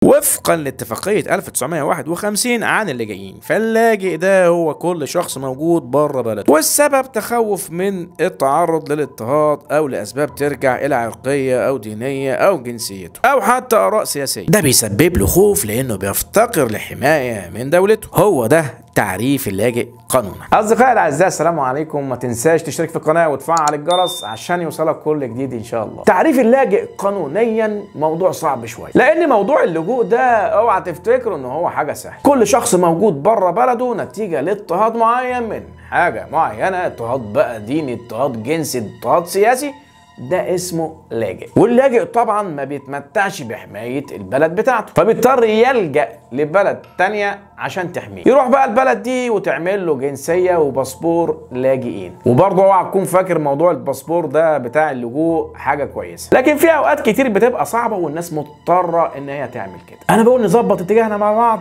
وفقا لاتفاقية 1951 عن اللاجئين، فاللاجئ ده هو كل شخص موجود بره بلده، والسبب تخوف من التعرض للاضطهاد او لاسباب ترجع الى عرقية او دينية او جنسيته او حتى اراء سياسية. ده بيسبب له خوف لانه بيفتقر لحماية من دولته. هو ده تعريف اللاجئ قانونا. اصدقائي الاعزاء، السلام عليكم. ما تنساش تشترك في القناة وتفعل الجرس عشان يوصلك كل جديد ان شاء الله. تعريف اللاجئ قانونيا موضوع صعب شوية، لان موضوع اللجوء ده اوعى تفتكروا ان هو حاجة سهلة. كل شخص موجود بره بلده نتيجة لاضطهاد معين من حاجة معينة، اضطهاد بقى ديني، اضطهاد جنسي، اضطهاد سياسي، ده اسمه لاجئ. واللاجئ طبعا ما بيتمتعش بحماية البلد بتاعته، فبيضطر يلجأ لبلد تانية عشان تحميه. يروح بقى البلد دي وتعمل له جنسية وباسبور لاجئين. وبرضه اوعى تكون فاكر موضوع الباسبور ده بتاع اللجوء حاجة كويسة، لكن في اوقات كتير بتبقى صعبة والناس مضطرة ان هي تعمل كده. انا بقول نظبط اتجاهنا مع بعض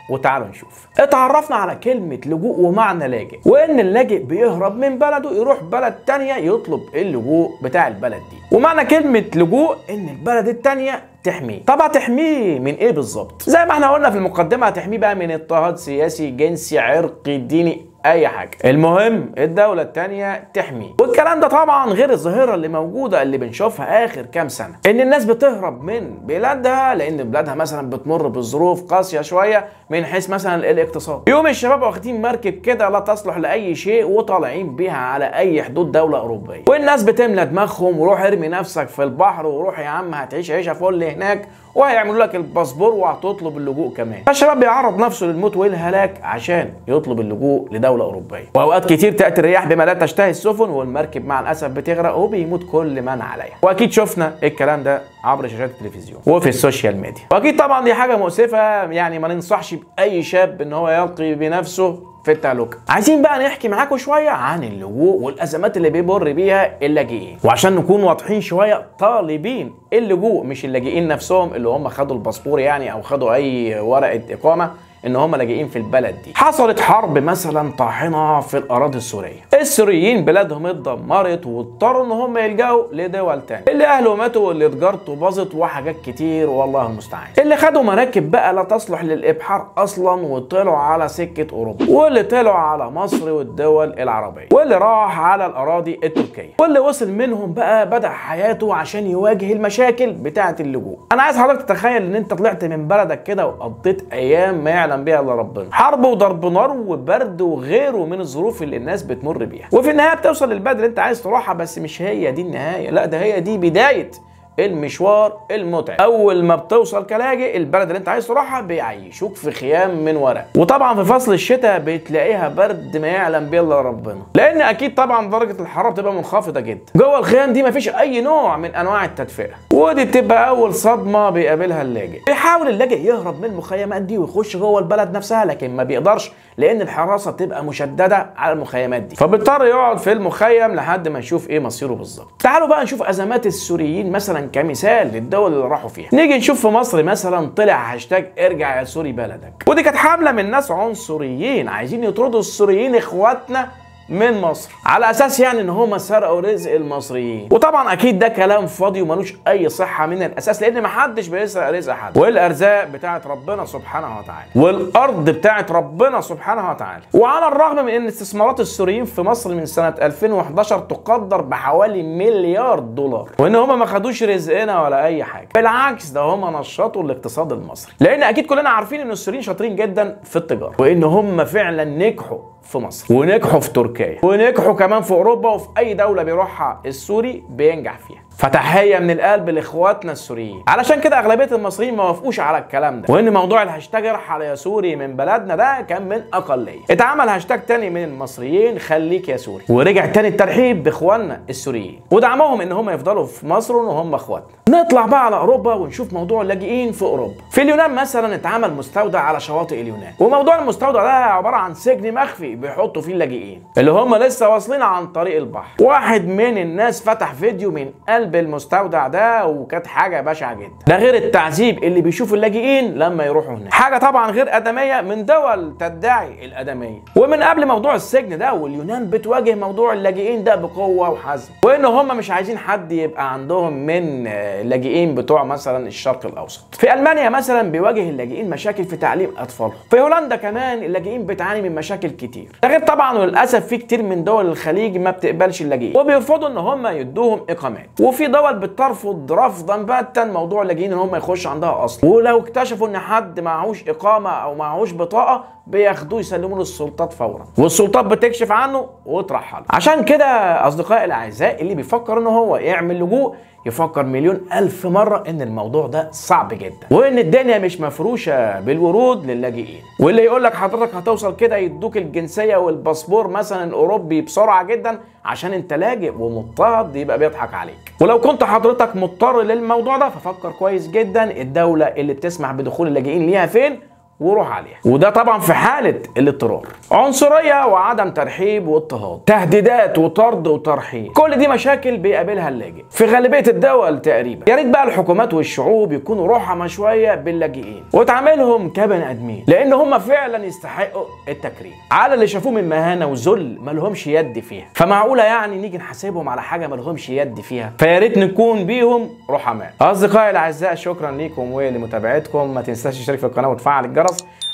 وتعالوا نشوف. اتعرفنا على كلمة لجوء ومعنى لاجئ، وان اللاجئ بيهرب من بلده يروح بلد تانية يطلب اللجوء بتاع البلد دي. ومعنى كلمة لجوء ان البلد التانية تحميه. طبعا تحميه من ايه بالظبط؟ زي ما احنا قلنا في المقدمة، هتحميه بقى من اضطهاد سياسي، جنسي، عرقي، ديني، اي حاجة. المهم الدولة التانية تحميه. والكلام ده طبعا غير الظاهرة اللي موجودة اللي بنشوفها اخر كام سنة، ان الناس بتهرب من بلادها لان بلادها مثلا بتمر بظروف قاسية شوية من حيث مثلا الاقتصاد. يوم الشباب واخدين مركب كده لا تصلح لاي شيء وطالعين بيها على اي حدود دولة اوروبية، والناس بتملى دماغهم وروح ارمي نفسك في البحر وروح يا عم هتعيش عيشه فل هناك، وهيعملوا لك الباسبور وهتطلب اللجوء كمان. فالشباب بيعرض نفسه للموت والهلاك عشان يطلب اللجوء لدولة اوروبية. واوقات كتير تاتي الرياح بما لا تشتهي السفن والمركب مع الاسف بتغرق وبيموت كل من عليها. واكيد شفنا الكلام ده عبر شاشات التلفزيون وفي ال social media. واكيد طبعا دي حاجة مؤسفة، يعني ما ننصحش باي شاب ان هو يلقي بنفسه في التهلكة. عايزين بقى نحكي معاكم شوية عن اللجوء والازمات اللي بيمر بيها اللاجئين، وعشان نكون واضحين شوية، طالبين اللجوء مش اللاجئين نفسهم اللي هم خدوا الباسبور يعني او خدوا اي ورقة اقامه ان هم لاجئين في البلد دي. حصلت حرب مثلا طاحنة في الاراضي السورية، السوريين بلادهم اتدمرت واضطروا ان هم يلجأوا لدول تانية، اللي اهله ماتوا واللي تجارته باظت وحاجات كتير والله المستعان. اللي خدوا مراكب بقى لا تصلح للابحار اصلا وطلعوا على سكة اوروبا، واللي طلعوا على مصر والدول العربية، واللي راح على الاراضي التركية، واللي وصل منهم بقى بدأ حياته عشان يواجه المشاكل بتاعه اللجوء. انا عايز حضرتك تتخيل ان انت طلعت من بلدك كده وقضيت ايام ما يعلم بيها الا ربنا، حرب وضرب نار وبرد وغيره من الظروف اللي الناس بتمر بيها، وفي النهاية بتوصل للبلد اللي انت عايز تروحها. بس مش هي دي النهاية، لا ده هي دي بداية المشوار المتعب. اول ما بتوصل كلاجئ البلد اللي انت عايز تروحها بيعيشوك في خيام من ورق، وطبعا في فصل الشتاء بتلاقيها برد ما يعلم به الا ربنا، لان اكيد طبعا درجه الحرارة بتبقى منخفضة جدا. جوه الخيام دي مفيش اي نوع من انواع التدفئه، ودي بتبقى اول صدمة بيقابلها اللاجئ. بيحاول اللاجئ يهرب من المخيمات دي ويخش جوه البلد نفسها، لكن ما بيقدرش لان الحراسة بتبقى مشددة على المخيمات دي، فبيضطر يقعد في المخيم لحد ما نشوف ايه مصيره بالظبط. تعالوا بقى نشوف ازمات السوريين مثلا كمثال للدول اللي راحوا فيها. نيجي نشوف في مصر مثلا طلع هاشتاج ارجع يا سوري بلدك، ودي كانت حمله من ناس عنصريين عايزين يطردوا السوريين اخواتنا من مصر، على اساس يعني ان هم سرقوا رزق المصريين. وطبعا اكيد ده كلام فاضي وملوش اي صحة من الاساس، لان محدش بيسرق رزق حد، والارزاق بتاعت ربنا سبحانه وتعالى، والارض بتاعت ربنا سبحانه وتعالى. وعلى الرغم من ان استثمارات السوريين في مصر من سنة 2011 تقدر بحوالي مليار دولار، وان هم ما خدوش رزقنا ولا اي حاجة، بالعكس ده هم نشطوا الاقتصاد المصري، لان اكيد كلنا عارفين ان السوريين شاطرين جدا في التجارة، وان هم فعلا نجحوا في مصر ونجحوا في تركيا ونجحوا كمان في اوروبا، وفي اي دولة بيروحها السوري بينجح فيها. فتحيه من القلب لاخواتنا السوريين. علشان كده اغلبية المصريين ما وافقوش على الكلام ده، وان موضوع الهاشتاج ارحل يا سوري من بلدنا ده كان من اقلية. اتعمل هاشتاج تاني من المصريين خليك يا سوري، ورجع تاني الترحيب باخواننا السوريين ودعمهم ان هم يفضلوا في مصر وان هم اخواتنا. نطلع بقى على اوروبا ونشوف موضوع اللاجئين في اوروبا. في اليونان مثلا اتعمل مستودع على شواطئ اليونان، وموضوع المستودع ده عبارة عن سجن مخفي بيحطوا فيه اللاجئين اللي هم لسه واصلين عن طريق البحر. واحد من الناس فتح فيديو من قلب قلب المستودع ده، وكانت حاجة بشعة جدا. ده غير التعذيب اللي بيشوف اللاجئين لما يروحوا هناك، حاجة طبعا غير ادميه من دول تدعي الادمية. ومن قبل موضوع السجن ده واليونان بتواجه موضوع اللاجئين ده بقوة وحزم، وان هم مش عايزين حد يبقى عندهم من اللاجئين بتوع مثلا الشرق الاوسط. في المانيا مثلا بيواجه اللاجئين مشاكل في تعليم اطفالهم، في هولندا كمان اللاجئين بتعاني من مشاكل كتير. ده غير طبعا وللاسف في كتير من دول الخليج ما بتقبلش اللاجئين وبيرفضوا ان هم يدوهم اقامات، وفي دول بترفض رفضا باتا موضوع اللاجئين ان هم يخشوا عندها اصلا، ولو اكتشفوا ان حد معهوش اقامه او معهوش بطاقة بياخدوه يسلموه للسلطات فورا، والسلطات بتكشف عنه وترحله. عشان كده اصدقائي الاعزاء اللي بيفكر ان هو يعمل لجوء يفكر مليون ألف مرة إن الموضوع ده صعب جدا، وإن الدنيا مش مفروشة بالورود للاجئين. واللي يقول لك حضرتك هتوصل كده يدوك الجنسية والباسبور مثلا الأوروبي بسرعة جدا عشان أنت لاجئ ومضطهد، يبقى بيضحك عليك. ولو كنت حضرتك مضطر للموضوع ده ففكر كويس جدا الدولة اللي بتسمح بدخول اللاجئين ليها فين وروح عليها، وده طبعا في حالة الاضطرار. عنصرية وعدم ترحيب واضطهاد، تهديدات وطرد وترحيل، كل دي مشاكل بيقابلها اللاجئ في غالبية الدول تقريبا. يا ريت بقى الحكومات والشعوب يكونوا رحمة شوية باللاجئين وتعاملهم كبني ادمين، لان هم فعلا يستحقوا التكريم على اللي شافوه من مهانة وذل ما لهمش يد فيها. فمعقولة يعني نيجي نحاسبهم على حاجة ما لهمش يد فيها؟ فيا ريت نكون بيهم رحماء. اصدقائي الاعزاء شكرا ليكم ولمتابعتكم، ما تنساش تشترك في القناة وتفعل الجرس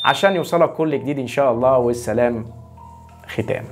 عشان يوصلك كل جديد ان شاء الله. والسلام ختام.